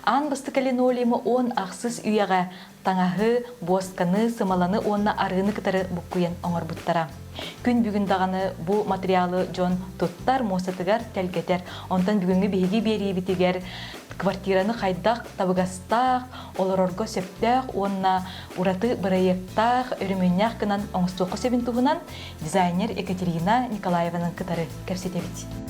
Аан бастакы линолеуму 10 ахсыс үйэҕэ таҥаһы, буосканы, сымаланы уонна арыыны кытары буккуйан оҥорбуттара. Күн бүгүн даҕаны бу материалы дьон туттар, муостатыгар тэлгэтэр. Онтон бүгүҥҥү биһиги биэриибитигэр квартираны хайдах табыгастаах, олорорго сөптөөх уонна ураты бырайыактаах, өрөмүөннээх гынан оҥостуохха сөбүн туһунан дизайнер Екатерина Николаеваны кытары кэпсэтэбит.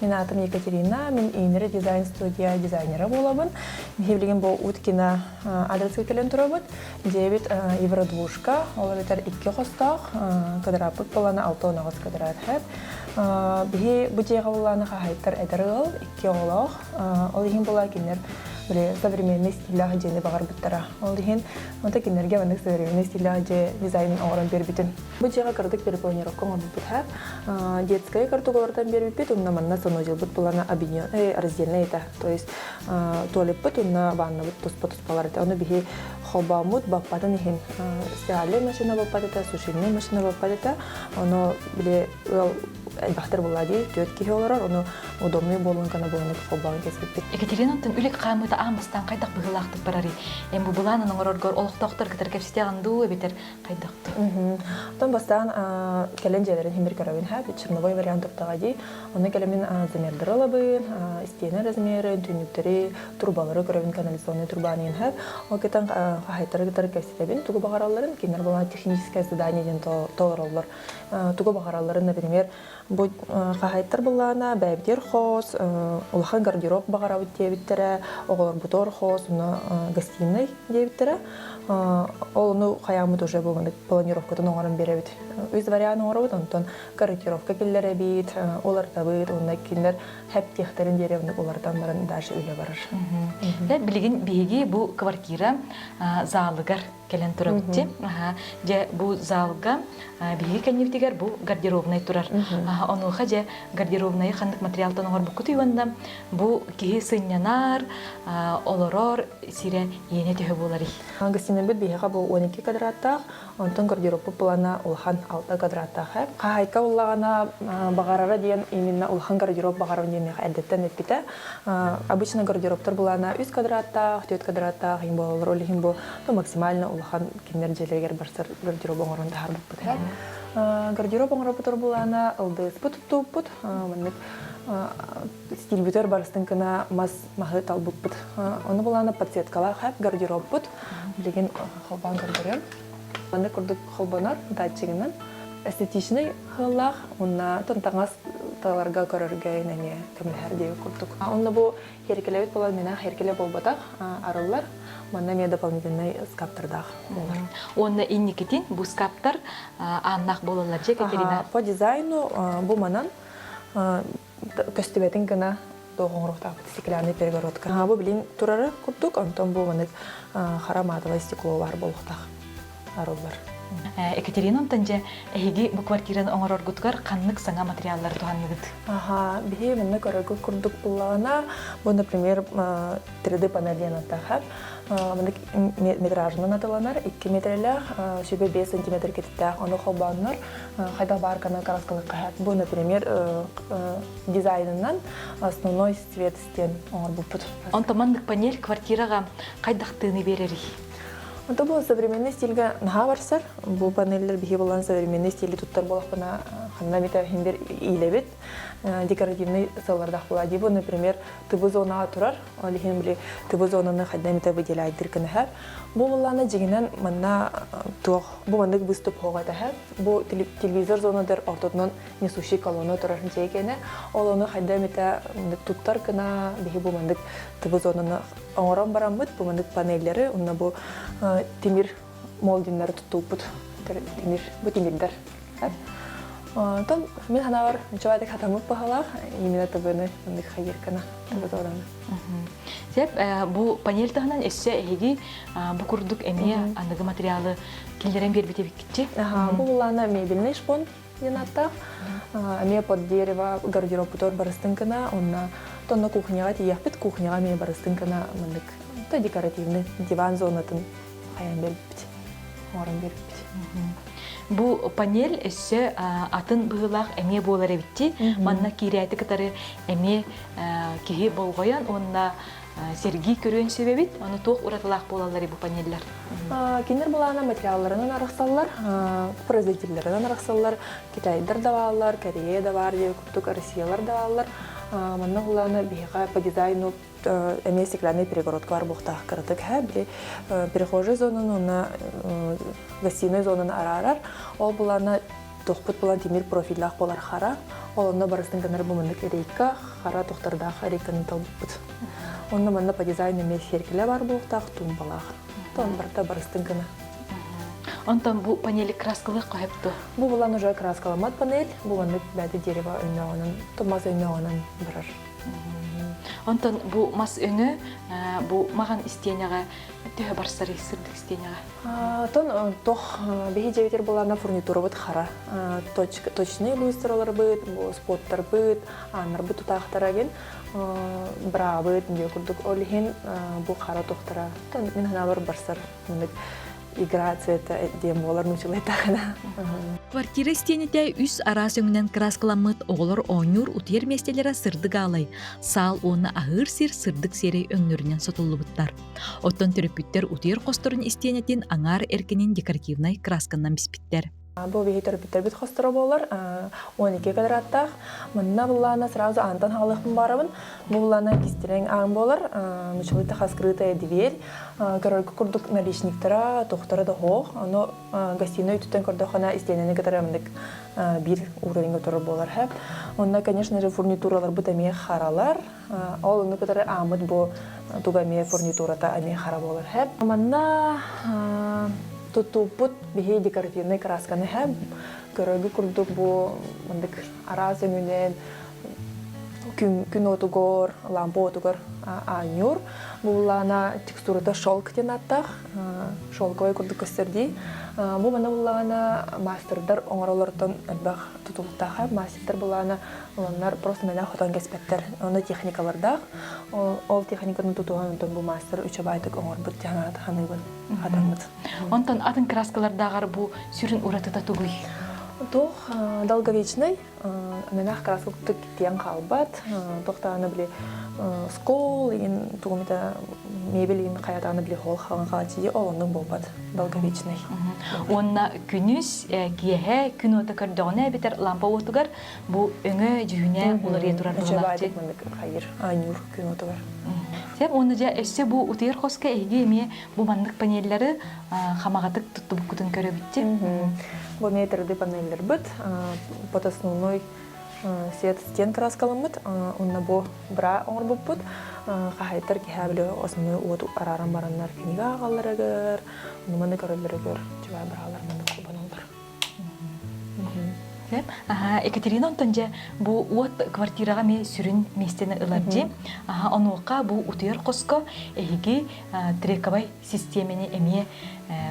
Мин аатым Екатерина, мин Инри дизайн студия дизайнера буолабын. Биһи билигин бу Уткина адреска кэлэн турабыт. Дьиэбит евродвушка, ол эбэтэр икки хостоох, квадраппыт буолана 6-19 квадрат хэп. Биһи бу дьиэҕэ буллааны хаһайттар эдэр ыал, икки оҕолоох. Ол иһин була кинилэр били современный стиллээх дьиэни баҕарбыттара. Ол иһин онто кинилэргэ маннык современный стиллээх дьиэ дизайнын оҥорон биэрбитим. Бу дьиэҕэ кыратык перепланировка оҥорбуппут һэ. Детская картук олордон биэрбиппит, уонна манна санузелбыт булана раздельный этэ. То есть туалеппыт уонна ваннабыт туспа-туспалар этэ. Ону биһи холбооммут баппатын иһин стиральный машина баппат этэ, сушильный машина баппат этэ. Ону били ыал элбэхтэр буолла дии, түөрт киһи олорор, ону удобный буолуон гына буолан холбоон кэспиппит. Екатерина оттон үлэ хаамыыта аан бастаан хайдах быһыылаахтык барарый? Эн бу былаанын оҥороргор олохтоохтор кытары кэпсэтиэҕин дуу эбэтэр хайдах дуу? Оттон бастаан кэлэн дьиэлэрин иһин бир көрөбүн ха, черновой вариант туттаҕа дии. Онно кэлэмин замердары ылабын, истиэнэ размерын, түннүктэри, трубалары көрөбүн, канализационный трубаны иһин Ол кытан хаһайттары кытары кэпсэтэбин, тугу баҕаралларын, кинилэр буолан техническое задание диэн толороллор. Тугу баҕаралларын, например, бу хаһайттар былаана бэйэбитигэр хоос, улахан гардероб баҕарабыт диэбиттэрэ, оҕолорбутугар хоос, уонна гостиный диэбиттэрэ. Ол ону хайааммыт уже бу планировкатын оҥорон биэрэбит. Үс вариант оҥоробут, онтон корректировка киллэрэбит, уларытабыт, уонна кинилэр хэп диэхтэрин диэри уларытан баран дальше үлэ барар. Билигин биһиги бу квартира залыгар кэлэн турабыт дии. Дьэ бу залга биһиги кэннибитигэр бу гардеробнай турар. Онуоха дьэ гардеробнайы ханнык материалтан оҥорбуккутуй уонна бу киһи сынньанар, олорор сирэ иэнэ төһө буоларый? Гостиныйбыт биһиэхэ бу 12 квадраттаах, онтон гардеробпут плана улахан 6 квадраттаах. Хаһайка уллаҕына баҕарара диэн именно улахан гардероб баҕарабын диэн миэхэ эрдэттэн эппитэ. Обычно гардеробтар былаана 3 квадраттаах, 4 квадраттаах иһин буолаллар. Ол иһин бу максимально улахан кинилэр дьиэлэригэр барсар гардероб оҥорон таһаарбыппыт. Гардероб оҥоробутор былаана ылдыыспыт туттууппут. Маннык стилбүтэр барыстын гына мас маһы талбыппыт. Ону былаана подсветкалаах гардеробпут. Билигин холбоон көрдөрөм. Маннык курдук холбонор датчигынан эстетичный хыллаах уонна таҥас таларга көрөргө эмиэ көмөлөһөр диэбит курдук. Онно бу херкелебит буолан мина херкеле буолбатах арыллар. Манна эмиэ дополнительный скаптардаах буолар. Уонна инникитин бу скаптар ааннаах буолаллар дьэ Екатерина? По дизайну бу манан көстүбэтин гына туох оҥоруохтаахпыт стеклянный перегородка. Бу билин турары курдук, онтон бу маннык хара матовое стекло бар буолуохтаах арыллар. Екатерина онтон дьэ эһиги бу квартираны оҥороргутугар ханнык саҥа материаллары туһанныгыт? Аха, биһи манна көрөргө курдук буллаҕына, бу, например, 3D панель диэн аттаахап. Маннык метражынан атыланар, 2 метрелээх, сүбэ 5 сантиметр кэтиттээх, ону холбооннор хайдах баар гына краскалыахха Бу, например, дизайнынан основной цвет диэн оҥорбуппут. Онтон маннык панель квартираҕа хайдах тыыны биэрэрий? Онто бу современный стильгэ наһаа барсар. Бу панеллэр биһи булан современный стили туттар буолахпына ханна эмит иһин бир иилэбит. Декоративный сыллардаах була дии. Бу, например, ТВ зонаҕа турар. Ол иһин били ТВ зонаны хайда эмитэ выделяйдыр кыныһар. Бу буллаана дьиҥинэн манна туох бу маннык выступ хоҕо этэһэр. Бу телевизор зонадар ортотунан несущий колонна турар дьиэ кэнэ. Ол ону хайда эмитэ туттар гына биһи бу маннык ТВ зонаны оҥорон бараммыт бу маннык панеллэри уонна бу тимир молдиннары туттууппут. Тимир бу тимирдэр. Онтон мин санаабар ничего хатаммыт баһалаах именно ТВ-ны маннык хайыркана ТВ зонаны. Сеп, бу панель таһынан өссө эһиги бу курдук эмиэ аныгы материалы киллэрэн биэрбит эбиккитчи. Бу булаана мебельный шпон диэн ааттаах. Эмиэ под дерево гардеробпутугар барыстын гына, онно тонна кухняҕа тиийиэхпит, кухняҕа эмиэ барыстын гына маннык декоративный диван зонатын хайан биэрбиппит, оҥорон биэрбиппит. Бу панель өссө атын быһыылаах эмиэ буолар эбитти. Манна киирээти кытары эмиэ киһи болҕойон уонна сэргии көрүөн сөп эбит. Ону туох уратылаах буолаллар бу панеллэр? Кинилэр былаана материалларынан арахсаллар, производителлэринэн арахсаллар. Китайдар да бааллар, Корея да баар диэн курдук Россиялар да бааллар. Манна былаана биһиэхэ по дизайну эмиэ стеклянный перегородка бар буохтаах кыратык һэ били прихожей зонаны уонна гостиной зонаны араарар ол булана тохпут булан тимир профильлаах буолар хара ол онно барыстын гынар бу маннык рейка хара тохтордаах рейканы талбыппыт онно манна по дизайну эмиэ сиэркилэ бар буолуохтаах тумбалаах тон барыта барыстын гына. Онтон бу панели краскалыах хоһопту? Бу булан уже краскаламат панель, бу маннык бэти дерево өҥнөөҕүнэн, тумас өҥнөөҕүнэн барар. Онтон бу мас өҥө бу маҕан истиэнэҕэ төһө барсарый сырдык истиэнэҕэ? Тон тох биһи дьиэбитигэр булаана фурнитурабыт хара. Точный люстраларбыт, споттарбыт, ааннарбыт тутаахтара диэн браабыт диэн курдук. Ол иһин бу хара тохтара мин санаабар барсар игра цвета диэн буолар нуучалайтахына. Квартира истиэнэтэ үс араас өҥүнэн кырааскаламмыт оҕолор оонньуур утуйар миэстэлэрэ сырдык аалай, саал уонна аһыыр сир сырдык сиэрэй өҥнөрүнэн сотуллубуттар. Оттон төрөппүттэр утуйар хосторун истиэнэтин аҥаар эркинин декоративнай красканан биспиттэр. Бу биһи төрөппүттэрбит хосторо буолар, 12 квадраттаах. Манна буллаана сразу аантан хаалыахпын баарабын. Бу буллаана кистэлэҥ аан буолар, нучалыта скрытая дверь. Көрөргө курдук наличниктара, тохтара да хоох. Ону гостиной өттүттэн көрдөххүнэ истиэнэни кытары маннык биир уровеньга турар буолар. Онно, конечно же, фурнитураларбыт эмиэ харалар. Ол ону кытары ааммыт бу туга эмиэ фурнитурата эмиэ хара буолар. Манна туттууппут биһи декоративнай красканы һэ көрөргө курдук бу мындык араас өҥүнэн күн, күн отугар, лампа отугар аанньуур. Бу текстурата шелк диэн ааттаах, шелковай курдук көстөр дии. Бу мана буллаҕына мастердар оҥоролортон элбэх тутулуктаах. Мастердар буллаҕына Олоннор просто мэнэ хотон кэспэттэр. Онно техникалардаах. Ол техниканы тутуһан онтон бу мастер үчүгэйдик оҥорбут ханыыбын хатаммыт. Онтон атын краскалардааҕар бу сүрүн уратыта тугуй? Туох долговечный, мэнэх краска курдук тиэн хаалбат. Тохтааны били скол игин тугумита мебель игин хаятааны били хол хаалан хаалчы ол оннук буолбат долговечный. Уонна күнүс киэһэ күн уота көрдөҕүнэ эбэтэр лампа уотугар Бу өҥө дьүһүнэ уларыйа турар быһыылаах. Маннык хайыр аанньуур күн отугар. Сеп уонна дьэ өссө бу утуйар хоско эһиги эмиэ бу маннык панеллары хамаҕатык туттубуккутун көрөбүт. Бу эмиэ 3D панеллэрбит под основной свет стен краскаламмыт уонна бу бра оҥорбуппут хаһайттар киһи били основной уоту арааран бараннар кинигэ ааҕалларыгар, маны көрөллөрүгэр чугай браалар маннык холбоноллор. Екатерина онтон дьэ бу уот квартираҕа эмиэ сүрүн миэстэни ылар дии. Онуоха бу утуйар хоско эһиги трековай систиэмэни эмиэ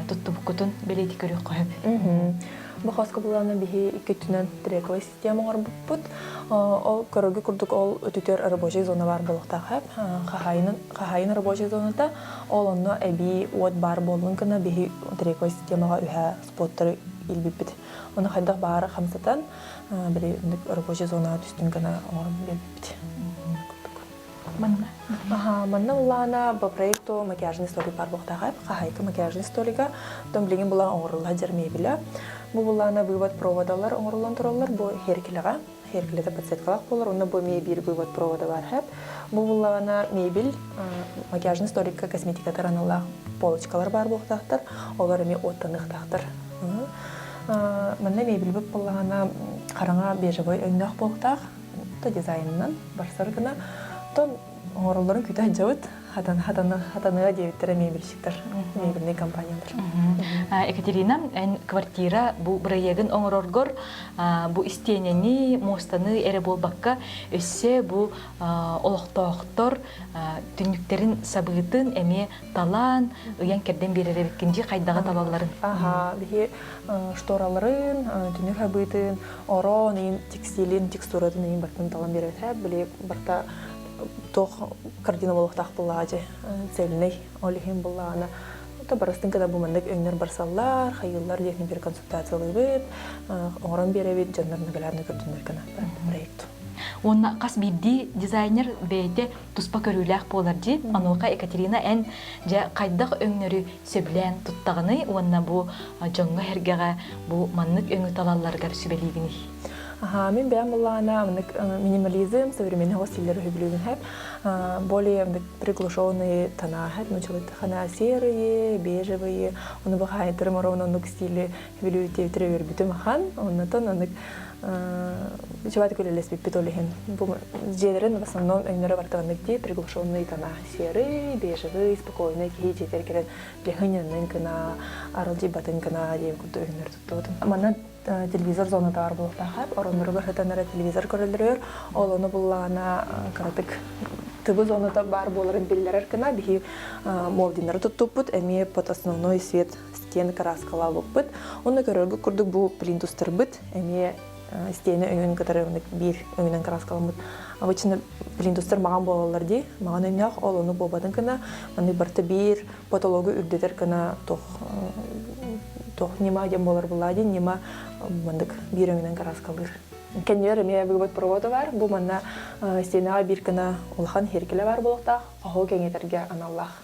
туттубуккутун бэлиэтии көрүөххэ сөп. Бу хоско булана биһи икки өттүнэн трековай система оҥорбуппут. Ол көрөргө курдук ол өтүтэр рабочай зона бар буолуохтаах. Хаһаайын рабочай зоната ол онно эбии уот баар буоллун гына биһи трековай системаҕа үһэ споттары илбиппит. Ону хайдах баара хамсатан, били рабочий зонаҕа түстүн гына оҥорон биэрбиппит. Манна? Аха, манна улаана по проекту макияжный столик бар буохтааҕа, хаһайка макияжный столига, потом билигин була оҥорулла дьэр мебеля. Бу булаана вывод проводалар оҥоруллан тураллар, бу херкилэҕэ, херкилэтэ подсветкалаах буолар, онно бу эмиэ биир вывод провода бар хэп. Бу буллаҕына мебель, макияжный столикка косметикатар аналлаах полочкалар баар буолуохтаахтар, олор эмиэ уоттаныахтаахтар. Манна мебельбит буоллаҕына хараҥа бежевой өҥнөөх буолуохтаах, то дизайнынан барсар гына. Тон Оҥороллорун күүтэ сылдьабыт. Хатан хатаныа диэбиттэрэ мебельщиктар, мебельнэй компаниялар. Екатерина, эн квартира бу бырайыагын оҥороргор бу истиэнэни, муостаны эрэ буолбакка, өссө бу олохтоохтор түннүктэрин сабыытын эмиэ талаан, ыйан-кэрдэн биэрэр эбиккин дии хайдаҕы талалларын. Аха, биһи штораларын, түннүк сабыытын, орон, иин текстилин, текстуратын иин бартын талан биэрэр били барта туох картина буолуохтаах буоллаҕа дьэ цельный ол иһин буоллаҕына то барыстын кына бу маннык өҥнөр барсаллар хайыыллар диэн бир консультациялыыбыт оҥорон биэрэбит дьоннор наглядно көрдүннэр гына проект. Уонна хас биирдии дизайнер бэйэтэ туспа көрүүлээх буолар дии. Онуоха Екатерина эн дьэ хайдах өҥнөрү сөбүлээн туттаҕыный уонна бу дьоҥҥо-сэргэҕэ бу маннык өҥү талалларыгар сүбэлиигиний? Аха, мин бэйэм буллаҕына маннык минимализм, современный стиллер үһүбүлүүгүн хэп. Более приглушенные тона хэп, нучалыттахана серые, бежевые, ону бахайдырым ровно оннук стили бүлүү диэбитирэ үөрбүтүм ахан. Оннотон оннук чубат күлэлэспиппит ол иһин. Бу дьиэлэрин в основном өҥнөрө бартаҕаннык дии приглушенные тона серый, бежевый, спокойный киһи дьиэтэр кэлэн лехынянын гына, арылдьыйбатын гына диэн курдук өҥнөр туттубутум. Манна телевизор зоната бар буолуохтаах оронноругар сытан эрэ телевизор көрөллөрүгэр ол ону буллаҕына кыратык тыбы зоната баар буоларын биллэрэр гына биһи молдиннары туттуппут эмиэ под основной свет стены кырааскалаабыппыт онно көрөргүт курдук бу плинтустарбыт эмиэ стены өҥүн кытары биир өҥүнэн кырааскаламмыт обычно плинтустар маҕан буолаллар дии маҕан өҥнөөх ол ону буолбатын гына маннык барыта биир потологу үрдэтэр гына туох туох ньыма диэн буолар булаа диэн ньыма маннык биир өҥүнэн кырааскалыыр. Кэннигэр эмиэ вывод провода бар. Бу манна стенаҕа биир гына улахан сиэркилэ баар буолуохтаах, хоһу кэҥэтэргэ аналлаах.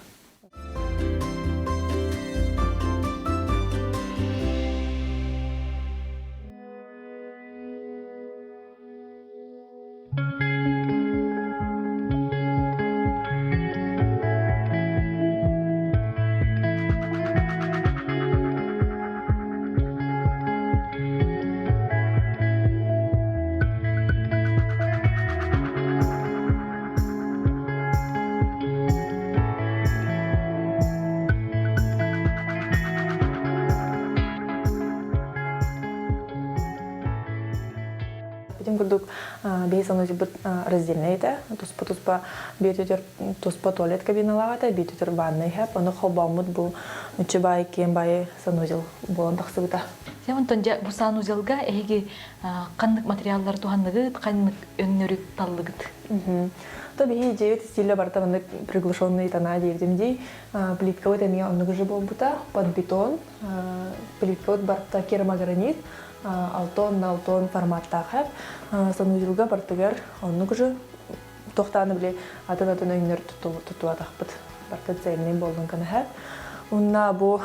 Бүтүн курдук биһи санузелбыт раздельнай этэ. Туспа-туспа биир өтөр туспа туалет кабиналаах этэ, биир өтөр ваннай хэп. Ону холбооммут бу мүччү баай, киэн баайы санузел буолан тахсыбыта. Дьэ, онтон дьэ бу санузелга эһиги ханнык материаллары туһанныгыт, ханнык өҥнөрү таллыгыт? То биһи дьиэбит стиле барыта маннык приглушенный тона диэбитим дии. Плиткабыт эмиэ оннук же буолбута, под бетон. Плиткабыт барыта керамогранит, алтон на алтон форматтаах хэп. Санузелга бартыгар оннук же тохтааны били атын-атын өҥнөр туттубатахпыт. Барыта цельный буоллун гына хэп. Уонна бу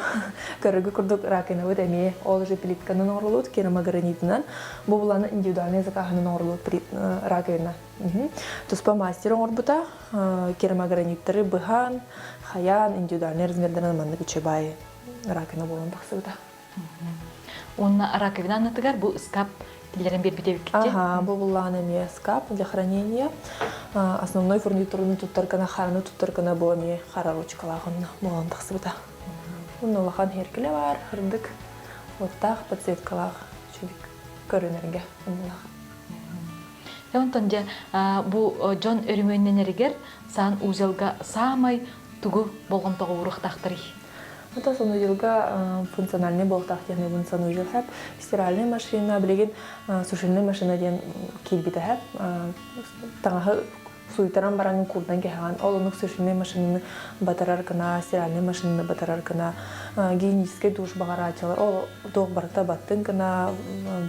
көрөргө курдук раковинабыт эмиэ ол же плитканан оҥоруллубут керамогранитынан. Бу буланы индивидуальный закаһынан оҥоруллубут раковина. Туспа мастер оҥорбута керамограниттары быһан, хайаан индивидуальный размердарынан маннык үчүгэй раковина буолан тахсыбыта. Уонна раковина аннытыгар бу ыскаап киллэрэн биэрбит эбиккит Ага, бу буллаҕына эмиэ ыскаап для хранения. Основной фурнитураны туттар гына, хараны туттар гына бу эмиэ хара ручкалаах онно буолан тахсыбыта. Онно улахан сиэркилэ баар, сырдык, уоттаах, подсветкалаах үчүгэй көрүнэргэ оннулаах. Онтон дьэ бу дьон өрөмүөннэнэригэр сан узелга саамай тугу болҕомтоҕо ууруохтаахтарый? Это санузелга функциональный буолтаах диэн санузел хэп. Стиральная машина, билигин сушильная машина диэн киирбитэ хэп. Таҥаһы суйтаран баран курдан кэһэҕэн ол оннук сушильная машинаны батарар гына, стиральная машинаны батарар гына, гигиеническэй душ баҕарааччылар ол туох барыта баттын гына,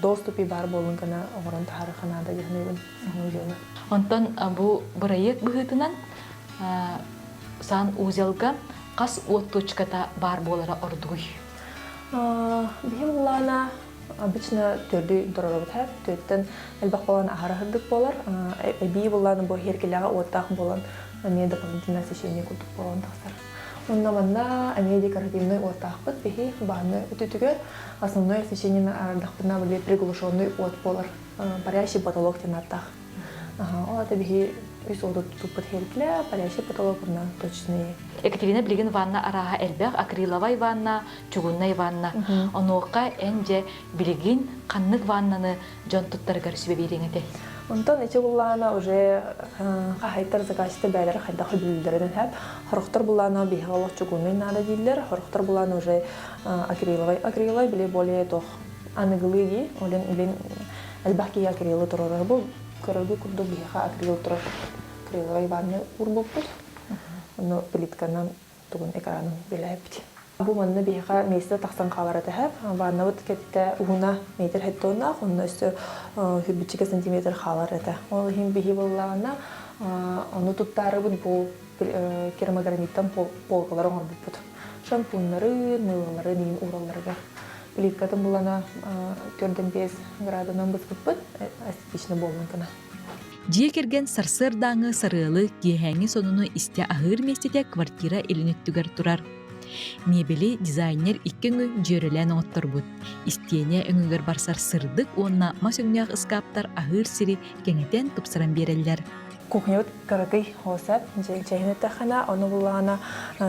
доступе баар буолун гына оҥорон таһаарар наада диэн санузелы. Онтон бу бырайыак быһыытынан сан узелга хас уот точката баар буолара ордугуй? Биһи буллаана обычно төрдү дороробут хэп, төрттөн элбэх буолан аһара сырдык буолар. Эбии буллаана бу сиэркилэҕэ уоттаах буолан эмиэ дополнительное освещение курдук буолан тахсар. Онно манна эмиэ декоративный уоттаахпыт биһи бааны өтүтүгэр основной освещениены арардахпытына били приглушенный уот буолар. Парящий потолок диэн ааттаах. Ол ата биһи Үс уоту туппут херклэ, парящий потолок уонна точные. Екатерина билигин ванна арааһа элбэх, акриловай ванна, чугуннай ванна. Онуоха эн дьэ билигин ханнык ваннаны дьон туттарыгар сүбэ биэриэҥ этэй? Онтон ити буллаана уже хаһайттар заказчиты бээлэрэ хайдах өбүлүллэринэн хэп. Хорохтор буллаана биһиги олох чугуннай наада дииллэр, хорохтор буллаана уже акриловай. Акриловай били более тох аныгылыы дии, олен билин элбэх киһи акрилы турарар. Бу көрөргө курдук биһиэхэ акрил турар акриловай ванна уурбуппут. Ону плитканан тугун экранын билээбит. Бу манна биһиэхэ миэстэ тахсан хаалар этэ. Ваннабыт кэттэ уһуна метр хеттоннаах, онно өссө хүрбүччүкэ сантиметр хаалар этэ. Ол иһин биһи буоллаҕына ону туттаарыбыт бу керамограниттан полкалар оҥорбуппут. Шампуннары, мылалары иин ууралларыгар. Плиткатын булана 4-5 градунан быспыппыт, эстетично буоллун гына. Дьиэ кэргэн сарсыардааҥы сарыалы киэһээҥҥи сонуну истэ аһыыр миэстэтэ квартира илин өттүгэр турар. Миэбэли дизайнер икки өҥү дьүөрэлээн оҥотторбут. Истиэнэ өҥүгэр барсар сырдык уонна мас өҥнөөх ыскааптар аһыыр сири кэҥэтэн тупсаран биэрэллэр. Кухнябыт кыракый хоосап, чэһин эттэххинэ, ону буллаҕына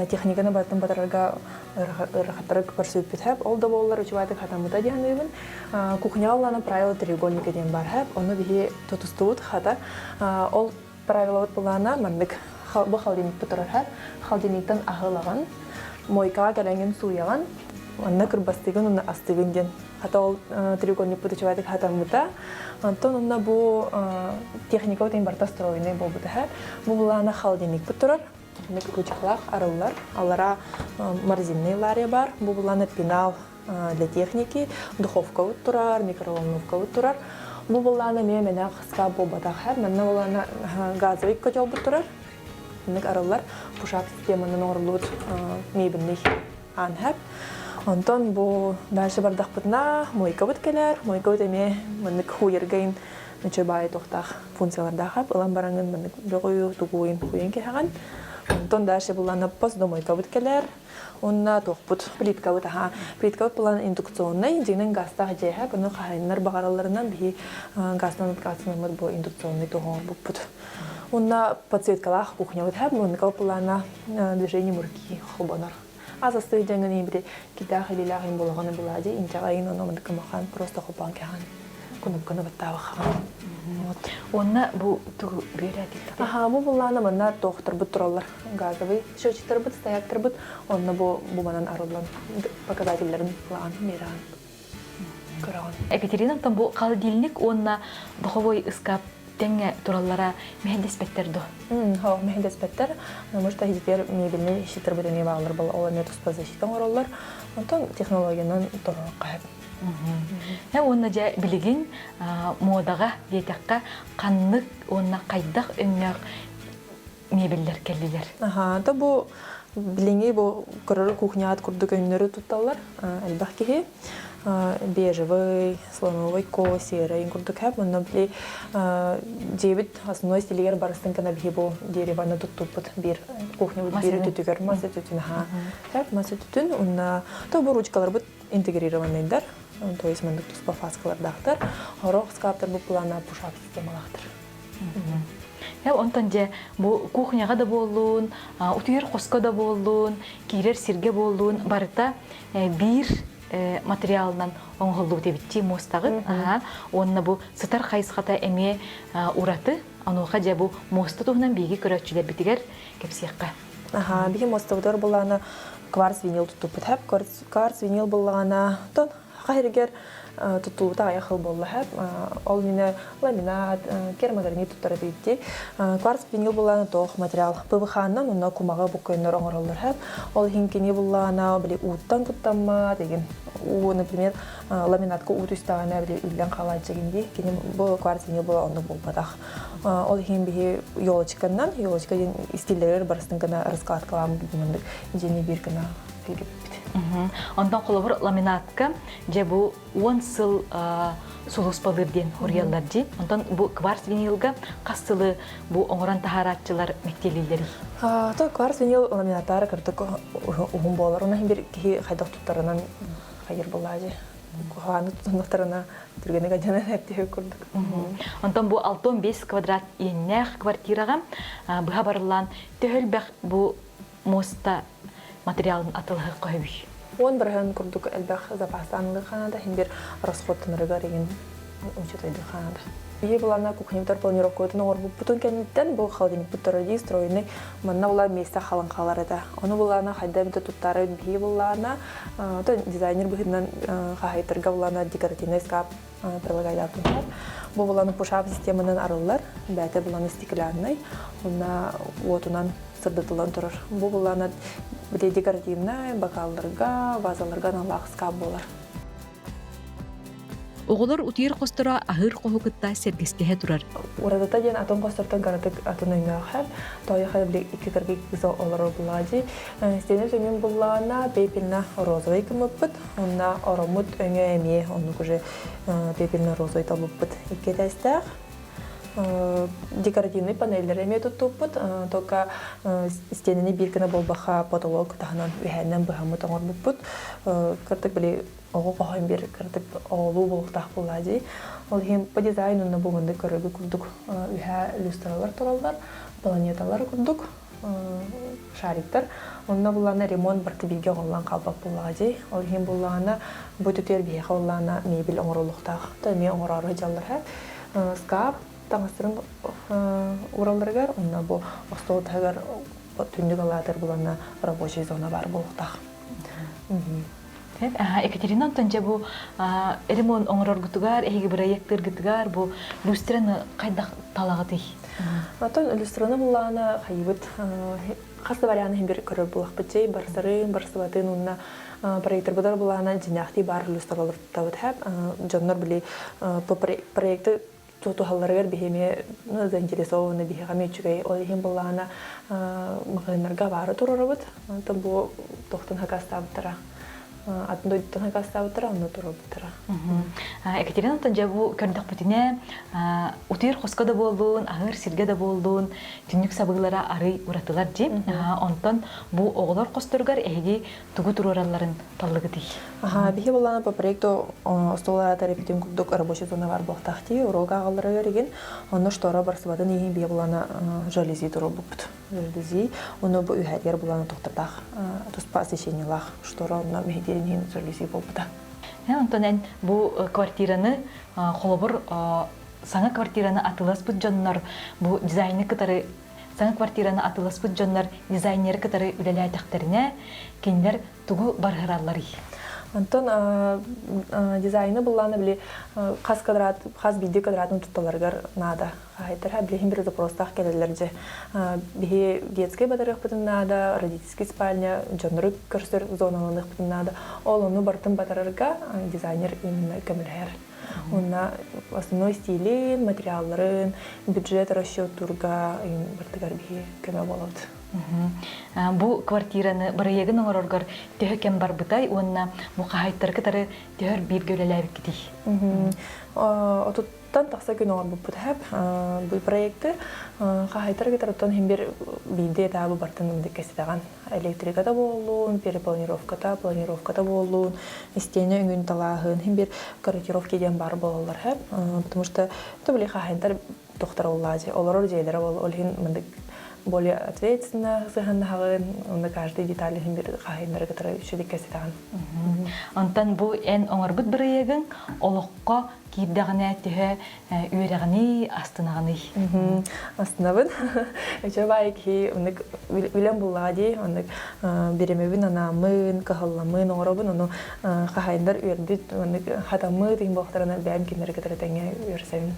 техниканы барытын батарарга ыарахаттары көрсүбүппүт хэп. Ол да буоллар үчүгэйдик хатаммыта дии саныыбын. Кухняҕа улаана правило треугольника диэн бар хэп. Ону биһи тутустубут хата. Ол правилабыт булаана маннык бу холодильникпыт турар хэп. Холодильниктан аһылаҕын, мойкаҕа кэлэҥҥин сууйаҕын, манна кырбастыгын уонна астыгын диэн. Хата ол треугольникпыт үчүгэйдик хатаммыта. Онтон онно бу техника вот барыта стройный буолбута хэп. Бу булаана холодильникпыт турар. Маннык ручкалаах арыллар. Аллара морозильный лария бар. Бу булана пенал для техники, духовкабыт турар, микроволновкабыт турар. Бу буллаана эмиэ мэнэх скап буолбатах һэр. Манна буллаана газовый котелбут турар. Маннык арыллар. Пушап системанан оҥоруллубут мебельный аан һэп. Онтон бу дальше бардахпытына мойкабыт кэлэр. Мойкабыт эмиэ маннык хуйаргайын үчүгэй баайы туохтаах функциялардаах ылан бараҥын маннык бөҕү тугуйун хуйан кэһэҕин. Онтон дальше буллаана посудомойкабыт кэлэр. Уонна туохпут плиткабыт аха плиткабыт булан индукционнай дьиҥинэн газтаах дьиэһэ бұны хаһайыннар баҕаралларынан биһи газтан отказанаммыт бу индукционный туһоҥорбуппут. Уонна подсветкалаах кухнябыт һэ муннукал плана движение мурки холбонор. Аз астыы дьаҥын били кидаах илилээх им буолаҕына булади инчэҕэйин ону мындыкымахан просто холбоон кэҕэн кунукканы баттаабахаҕын. Вот. Уонна бу тугу бүөрэ Аха, бу буллаана манна туохтарбыт тураллар. Газовый счетчиктарбыт, стояктарбыт, онно бу бу манан арыллан показательларын лаан мираан көрөҕүн. Екатерина бу холодильник уонна духовой ыскаап тэҥҥэ тураллара мэһэйдэспэттэр дуо? Хоо, мэһэйдэспэттэр. Потому что иһитигэр мебельнэй щиттарбыт эмиэ бааллар буолла. Ол эмиэ туспа защита оҥороллор. Онтон технологиянан торуохха сөп. Уонна дьэ билигин муодаҕа диэтэххэ ханнык уонна хайдах өҥнөөх мебеллэр кэллилэр? Аха, то бу билиҥҥи бу көрөр кухняҕыт курдук өҥнөрү тутталлар элбэх киһи. Бежевый, слоновый ко, серый курдук хэп. Онно били дьиэбит основной стилигэр барыстын гына биһи бу дереваны туттуппут биир кухнябыт биир өтүтүгэр мас өтүтүн аха. Хэп мас өтүтүн уонна то бу ручкаларбыт интегрированныйдар, то есть маннык туспа фаскалардаахтар. Хорох скаптар бу плана пушап системалаахтар. Онтон дьэ бу кухняҕа да буоллун, утуйар хоско да буоллун, киирэр сиргэ буоллун барыта биир материалынан оҥоһуллубут эбиттии муостаҕыт. Уонна бу сытар хайысхата эмиэ ураты. Онуоха дьэ бу муоста туһунан биһиги көрөөччүлэрбитигэр кэпсиэххэ. Аха, биһи муостабытыгар буллаана кварц винил туттуппут. Хэп кварц винил буллаҕына, тон хаһырыгар туттулбута аҕыйах сыл буолла хэп. Ол иннинэ ламинат, керамогранит туттар этибит Кварц винил буллаана туох материал ПВХ-нан уонна кумаҕы буккуйаннар оҥороллор хэп. Ол иһин кини буллаана били ууттан куттаммат, деген уу, например, ламинатка уу түстэҕинэ били үллэн хаалааччы дии. Кини бу кварц винил була оннук буолбатах. Ол иһин биһи елочканнан, елочка диэн истиллэригэр барыстын гына раскладкалаан маннык дьиэни биир гына килгиппит. Онтон холобур ламинатка дьэ бу 10 сыл сулууспалыыр диэн хоруйаллар дии. Онтон бу кварц винилга хас сылы бу оҥорон таһаарааччылар мэктиэлииллэрий? То кварц винил ламинаттаары кырдык уһун буолар. Онон бир киһи хайдах туттарынан хайыр буоллаа дии. Куһаҕаны тутуннахтарына түргэнник адьанан эптиһи курдук. Онтон бу 65 квадрат иэннээх квартираҕа быһа барыллаан төһө элбэх бу муоста материалын атылаһыахха сөбүй? 10% курдук элбэх запастаан хаанада хин бир расходтанарыгар игин учетайды хаанада. Бии булана кухнябытар планировкабытын оҥорбуппутун кэнниттэн бу холодильникпыт дии стройный манна була место халыҥ хаалар этэ. Ону булана хайда эмитэ туттары бии буллаана то дизайнер быһыытынан хаһайытарга булана декоративный скап прилагайдаатыннар. Бу буланы пушап системанан арыллар, бэйэтэ буланы стеклянный, уонна уотунан сырдатыллан турар. Бу булана били декоративнай бокалларга, вазаларга аналлаах скап буолар. Оҕолор утуйар хосторо аһыыр хоһу кытта сэргэстэһэ турар. Уратыта диэн атын хостортон кыратык атын өҥнөөх Тойоха били икки кыргый кыыс олорор буллаҕа Стена өҥүн буллаҕына пепельно розовый гыммыппыт. Онно ороммут өҥө эмиэ оннук уже пепельно розовый талбыппыт. Икки этээстээх. Декоративный панеллэри эмиэ туттуппут. Только стенаны биир гына буолбаха потолок таһынан үһээннэн быһаммыт оҥорбуппут. Кырдык били оҕо хоһоон биир кырдык оҕолуу буолуохтаах буоллаа дии. Ол иһин по дизайну онно бу маннык көрөргө курдук үһээ люстралар тураллар, планеталар курдук шариктар. Онно буллаҕына ремонт барыта бииргэ оҥоһуллан хаалбат буоллаҕа дии. Ол иһин буллаҕына бу түтүөр биһиэхэ буллаҕына мебель оҥоруллуохтаах. То эмиэ оҥороору сылдьаллар һэ. Скап таҥастарын ууралларыгар онно бу остуол таһыгар түннүк алаатар буланна рабочий зона баар буолуохтаах. Екатерина Антон дьэ бу ремонт оҥороргутугар, эһиги бырайыактыыргытыгар бу люстраны хайдах талаҕытый? Оттон люстраны буллаҕына хайыбыт хас да варианы иһин бир көрөр булахпыт чэй барсарын, барсыбатын уонна проекторбутар булаана дьиҥнээхтии баар люстралар туттабыт хэп дьоннор били по проекты тутуһалларыгар биһи эмиэ заинтересованы биһиэхэ эмиэ үчүгэй ол иһин буллаҕына маҕаһыыннарга баары туруорабыт онтон бу туохтан хакаастаабыттара атын дойдуттан хакаастаабыттара онно туруорбуттара Екатерина онтон дьэ бу көрдөхпүтүнэ утуйар хоско да буоллун аһыыр сиргэ да буоллун түннүк сабыылара арый уратылар дии онтон бу оҕолор хосторугар эһиги тугу туруоралларын таллыгытый? Аха, биһи буллаана по проекту остуол тарипитин курдук рабочий зона бар буолтах дии, урок ааҕалларыгар игин, онно штора барсыбатын иһин биһи буллаана жалюзи туруорбуппут. Жалюзи, ону бу үһэтигэр буллаана тохтотаах туспа освещениелаах штора онно мэһэйдиирин иһин жалюзи буолбута. Онтон эн бу квартираны холобур саҥа квартираны атыласпыт дьоннор бу дизайны кытары Саҥа квартираны атыыласпыт дьоннор дизайнеры кытары үлэлээтэхтэринэ, кинилэр тугу барыһыралларый? Онтон дизайны буллаана били хас квадрат хас биирдии квадратын тутталарыгар наада. Хаһайдар билиһин бир запростаах кэлэллэр дьэ. Биһи детскай батарыахпытын наада, родительский спальня, дьоннору көрсөр зоналаныахпытын наада. Ол ону барытын батарарга дизайнер именно көмөлөһөр. Уонна основной стилин, материалларын, бюджет расчеттуурга бартыгар биһи көмө буолабыт. Бу квартираны бырайыагын оҥороргор төһө кэм барбытай уонна бу хаһаайыттары кытары төһөр бииргэ үлэлээбиккитий? Отуттан тахса күн оҥорбуппут хэп. Бу проекты хаһаайыттары кытары оттон иһин бир биирдэ этабы бартын ындык кэситэҕин. Электриката буоллун, перепланировката, планировката буоллун, истиэнэ өҥүн талааһын, иһин бир корректировки диэн баар буолаллар хэп. Потому что то били хаһаайыттар тохтор оллаажы, олорор дьиэлэрэ бол, ол иһин мындык более ответственно сыһаннаһаҕын, онно каждый деталь иһин бир хаһаайыннары кытары үчүгэй кэситэҕин. Онтон бу эн оҥорбут бырайыагыҥ олоххо киирдэҕинэ төһө үөрэҕиний, астынаҕыный? Астынабын. Үчүгэй баайы киһи оннук үлэм буллаҕа дии, оннук биримэбин анааммын, кыһалламмын оҥоробун, ону хаһаайыннар үөрбүт, оннук хатаммыт иһин буолахтарына бэйэм кинилэри кытары тэҥҥэ үөрсэбин.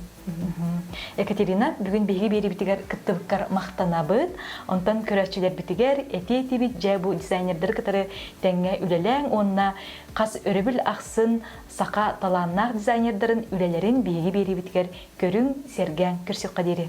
Екатерина, бүгүн биһиги биэриибитигэр кыттыбыккар махтанабыт. Онтон көрөөччүлэрбитигэр этии-этибит дьэ бу дизайнердары кытары тэҥҥэ үлэлээҥ уонна хас өрөбүл ахсын саха талааннаах дизайнердарын үлэлэрин биһиги биэриибитигэр көрүҥ, сэргээҥ, көрсүөххэ диэри.